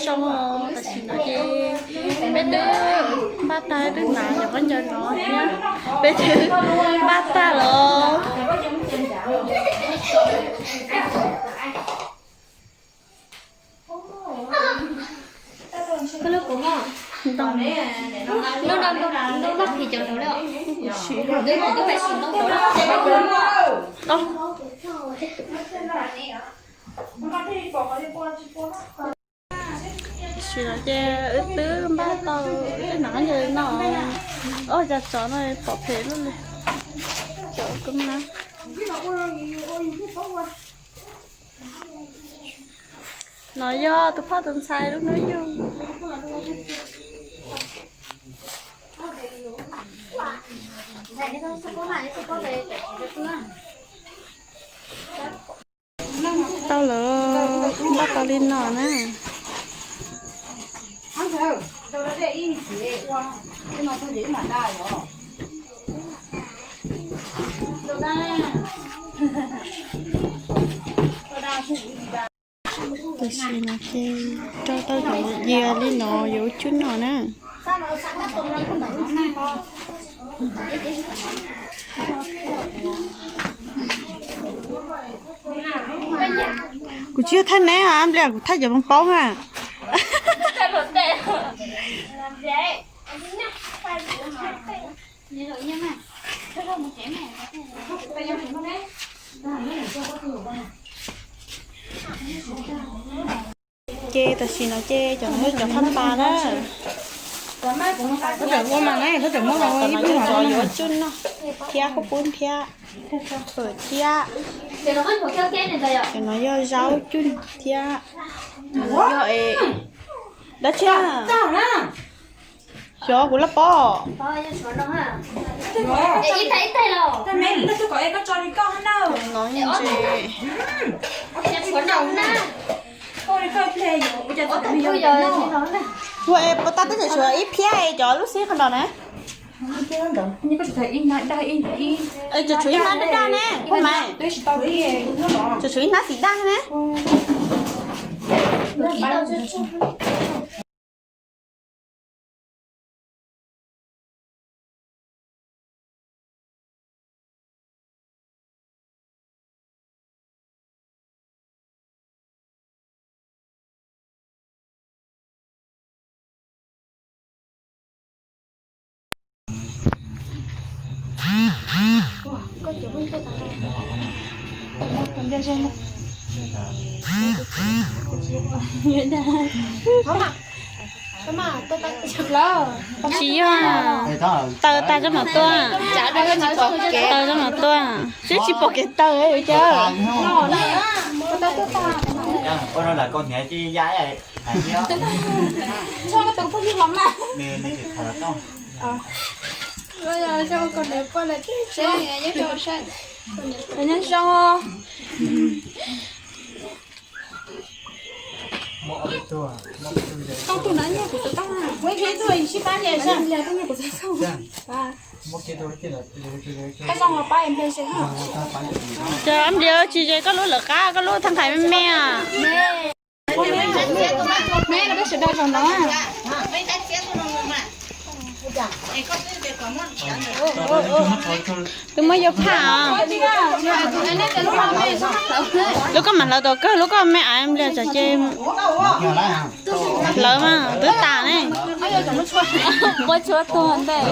Zoo, tam sim no ces peb twb npaj tag, twb hnav cov khaub ncaws no thiab, peb twb npaj tag los. Tam sim no ces wb twb npaj tau, wb twb hnav khaub ncaws no, ob cov tsov no pom phem luaj li. Cov kub na. No yog tus phauj tus ntxhais lub hnub yug. Tau lawm, npaj tau li no na. Tam sim no ces rau tau cov yias li no yuav ua cuab noj na. Kuv tsis yog thaij neb, nplia kuv thaij cov poob poob a. Ces tam sim no ces cov no yog cov phaj npas na. Tab tom muab los ib pliag yuav ua cuab noj thiab khaub poob thiab fawm thiab. Cov no yog zaub cuab thiab. Cov no yog es dab tsi na? Xyov kuv laj pob. No ntses. Ua es puas tau twb tseem tshuav ib phiab es cov lub xib qhov nrog na. Tseem tshuav ib hnab daj daj ne, puas mas? Tseem tshuav ib hnab xim daj ne. Tsis yog, taws tag tso mam tuaj. Taws tso mam tuaj, twb tsis pom kev taws cas. Nyob zoo. Koj tus na, kuv tus tau na. Ces ab npli tsis ze koj lub lawv qab, koj lub thaj nqhais me me. Twb muab yuav phaj. Lub koj mam hlawv tau kawg, lub koj me ab npli tsam ces hlawv mas twb tas ne. Muab tshuab tuag ntej.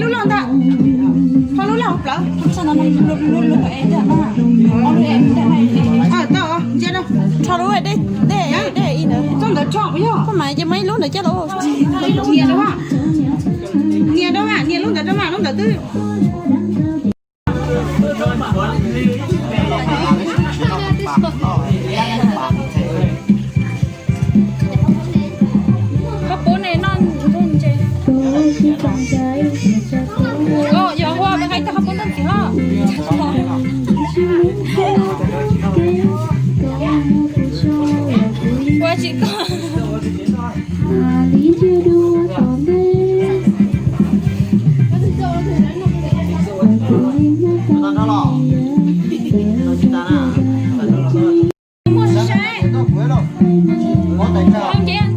Lub loj ntag, ho lub loj plawv. Tau, ntsia rau, rho lub dej, dej ib ntawd. Txoj ntawd tso, koj mas ces muaj ib lub ntawd coj los. Nias rau, nias rau, nias lub ntawd rau mas, lub ntawd twb. Koj pub ne noj ntses. Yog ua nqaij tag koj pub ntawm ntxiv os. Ua tsis koj. Muaj saib. Tau nce